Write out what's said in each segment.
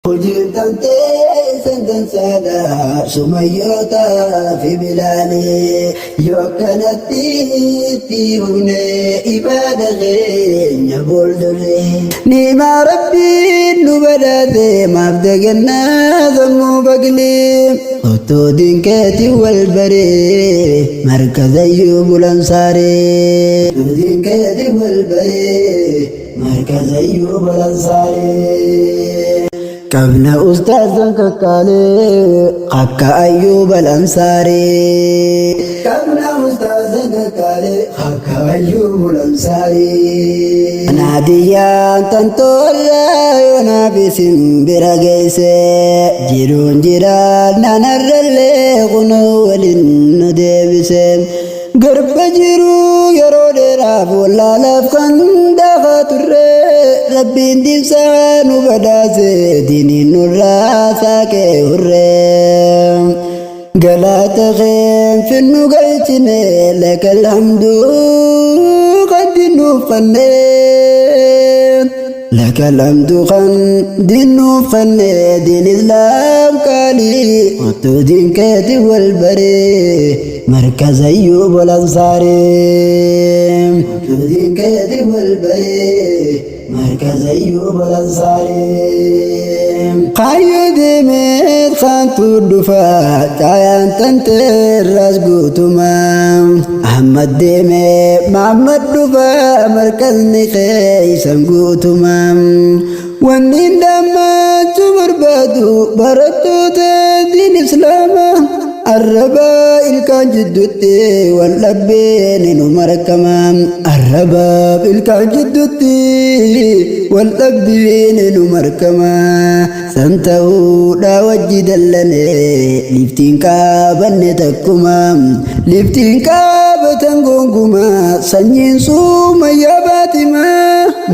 Hojiin tantee san dansaadha sumayyoota fi bilaalee yoo akkanatti itti fufne ibaada keenya fuuldurre. Ni'imaa rabbiin nu badhaase maaf dagannaa sammuu baqlee otoo dinkeetiin wal baree markazayyuu bulansaaree. Otoo dinkeetiin wal baree. Markazayyuu balansaaree. Qabna ustaazan kakkaalee akka ayyuub al-ansaaree. Qabna ustaazan kakkaalee akka ayyuub al-ansaaree. Naadiyyaan tantoorraa yoonaaf isin bira geesse jiruun jiraannaan har'allee kunoo waliin nu deebise. Garba jiru yeroo dheeraaf wallaalaaf kan daakaa turre Rabbiin diinsaa nu badhaase diiniin nurraa saaqee hurre. Galaata keen finnu galchine lakal hamdu kan dinnuuf kanneen. Lakal hamdu kan dinnuuf kannee diin islaam qaalii otoo diin keeti wal baree. Markaza Ayyuub Al-Ansaari. Diin keeti wal bahee Markaza Ayyuub Al-Ansaari. Kaayyoo deemeet kaantu dhufa caayaan tanteerraas guutuma. Ahmad deemee Mahammad dhufa markazni keeysan guutuma. Wanni dhaammachuu barbaadu barattoota diin islaamaa arrabaa ilkaan jidduutti wal dhabbeen nu markama. Arrabaa ilkaan jidduutti wal dhabbiin nu markama. San ta'uudha wajji dallane liftiin qaabanne takkuma. Liftiin qaabatan gonguma sanyiin suumayyaa baatima.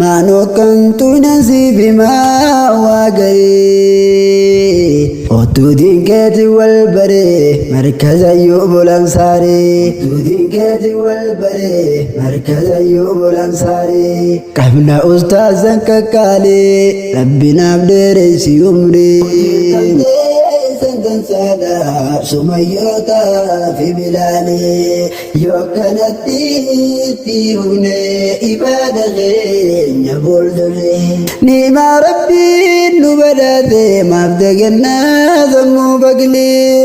Maanoo akkantu nan siif himaa waa garii. Otuu dinkeeti wal baree markaza Ayyuubul Ansaari. Otuu dinkeeti wal baree markaza Ayyuubul Ansaari. Qabna ustaazan kakkaalee rabbi naaf dheereysi umrii. San dansaadha sumayyoota fi bilaalee. Yoo akkanatti itti fufne ibaada keenya fuuldurre. Ni'imaa rabbiin nu badhaase maaf dagannaa sammuu baqlee.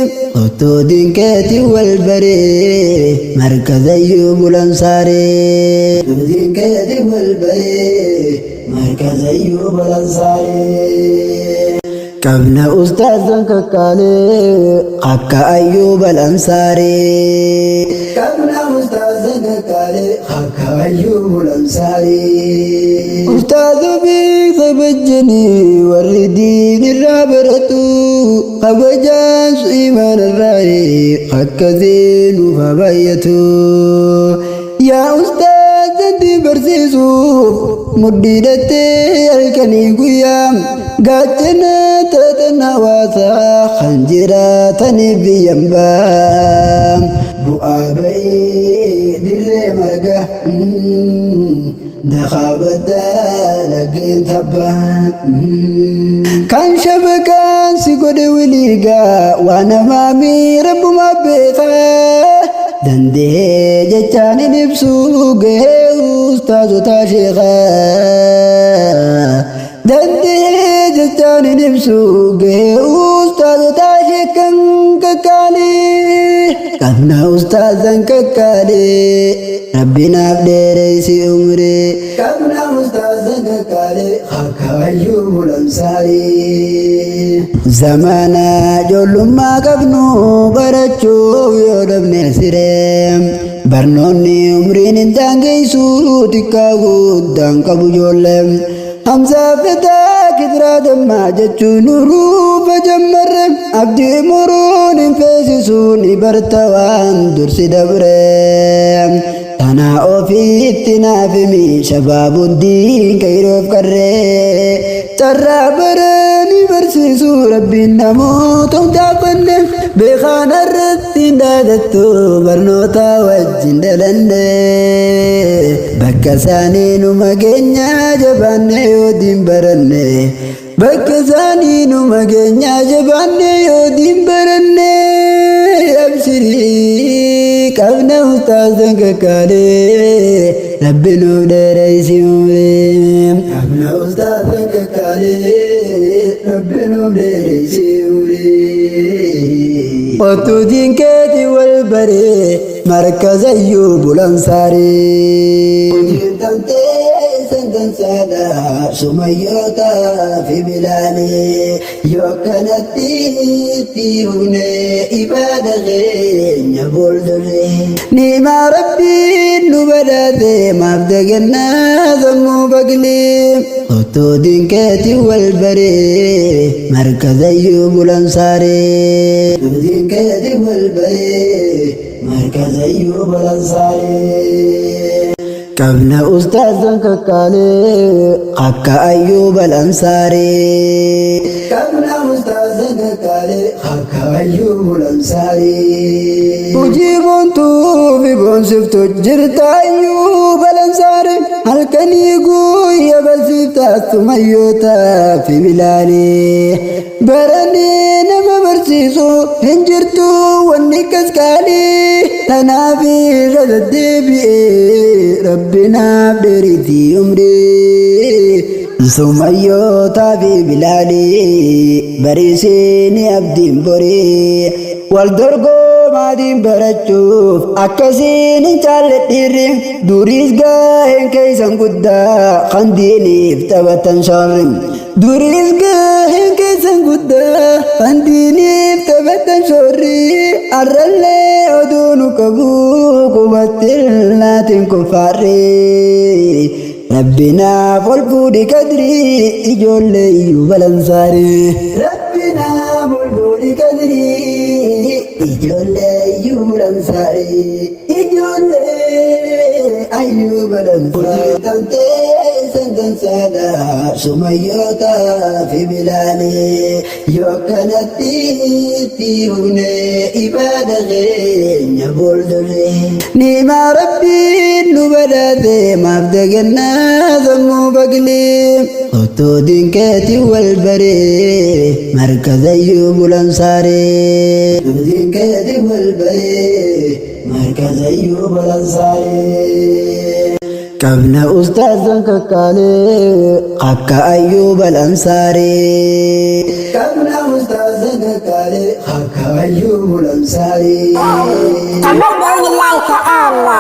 Otoo dinkeetiin wal baree markaza Ayyuubul Ansaaree. Otoo dinkeetiin wal baree markaza Ayyuubul Ansaaree. Qabna ustaazan kakkaalee akka Ayyuub al-Ansaari. Qabna ustaazan kakkaalee akka Ayyuub al-Ansaari. Ustaaza fi kabajanii warri diin irraa baratu kabajaan su imaan irraa akka zeenuuf haa baay'atu. Yaa ustaaz diin barsiisuuf mudhii dhattee halkanii guyyaa. Gaachana taatan hawaasaa kan jiraataniif biyyan baa. Bu'aa ba'ii dirree marga dakaa baddaa laggeen tabbaa. Kan shabakaan si godhe wiliigaa waa namaa mi rabbumaa beekaa. Danda'ee jechaan hin ibsu gahee ustaazotaa sheekaa. Danda'ee jechaan hin ibsu gahee ustaazotaa sheekan kakkaalee. Qabna ustaazan kakkaalee rabbi naaf dheereysi umrii. Qabna ustaazan kakkaalee akka Ayyuubul Ansaarii. Zamana ijoollummaa qabnu barachuuf yoo dhabne siree. Barnoonni umriin hin daangeysu xiqqaa guddaan qabu ijoollee. Hamzaa fidaa kibiraa dammaa jechuun hurufa jammarre abdii muruun hin feesisu ni barta waan dursi dabre. Tanaa ofiitti naaf himi shabaabuun diin kayroof qarree carraa baranii barsiisu rabbiin namoota hundaaf kenne beekaan irratti hin dhaadattu barnoota wajjin dhalanne. Bakka isaanii numa keenya jabaanne yoo diin baranne. Bakka isaanii numa geenyaa jabaanne yoo diin baranne abshirii qabna ustaazan kakkaalee rabbi nuuf dheereysi umrii. Qabna ustaazan kakkaalee rabbi nuuf dheereysi umrii. Ottuu diin keeti wal baree markazayyuu bulansaarii. Hojiin tantee isan dansaadha sumayyoota fi bilaalee yoo akkanatti itti fufne ibaada keenya fuuldurre. Ni'imaa rabbiin nu badhaase maaf dagannaa sammuu baqlee otoo dinkeetiin wal baree markazayyuu bulansaaree. Dinkeetiin wal baree markazayyuu bulansaaree. Qabna ustaazan kakkaalee akka Ayyuub Al-Ansaarii. Qabna ustaazan kakkaalee akka Ayyuub Al-Ansaarii. Hojii boontuu fi boonsiftu jirta Ayyuub Al-Ansaarii. Halkanii guyya barsiifta sumayyoota fi bilaalee. Baranii nama barsiisu hin jirtu wanni akkas qaalii. Tanaaf irra deddeebi'ee rabbi naaf dheeriti umrii. Sumayyootaa fi bilaalii bariisiini abdiin borii. Wal dorgomaatiin barachuuf akkasiin hin caalle dhiirri. Duriis gaheen keessan guddaa kan diiniif taphatan shaarri. Duriis gaheen keessan guddaa kan diiniif taphatan shoorri arrallee oduu nu qabu qubatti laatiin kuffaarri. Rabbi naaf ol fuudhi kadrii ijoollee iyyuu balansaari. Rabbi naaf ol fuudhi kadrii ijoollee iyyuu balansaari. Ijoollee ayyuu balansaari. Tantee isan dansaadha sumayyoota fi bilaalee yoo akkanatti itti fufne ibaada keenya fuuldurre. Ni'imaa rabbiin nu badhaase maaf dagannaa sammuu baqlee otoo dinkeetiin wal baree markazayyuu bulansaaree. Dinkeetiin wal baree markazayyuu bulansaaree. Qabna ustaazan kakkaalee akka Ayyuub Al-Ansaarii. Qabna ustaazan kakkaalee akka Ayyuub Al-Ansaarii. Tambah bi'aunillahi ta'ala.